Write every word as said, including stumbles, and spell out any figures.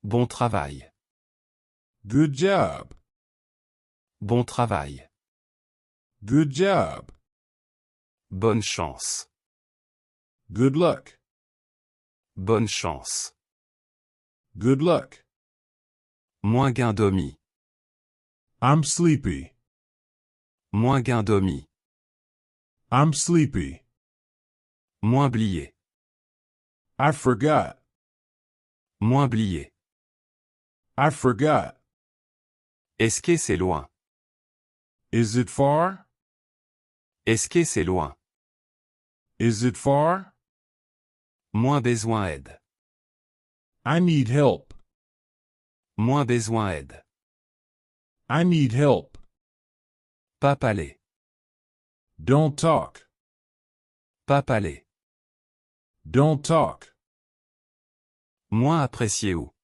Bon travay. Good job. Bon travay. Good job. Bonne chance. Good luck. Bonne chance. Good luck. Mwen gen dòmi. I'm sleepy. Mwen gen dòmi. I'm sleepy. Mwen bliye. I forgot. Mwen bliye. I forgot. Èske se lwen? Is it far? Èske se lwen? Is it far? Mwen bezwen èd. I need help. Mwen bezwen èd. I need help. Pa pale. Don't talk. Pa pale. Don't talk. Mwen apresye ou.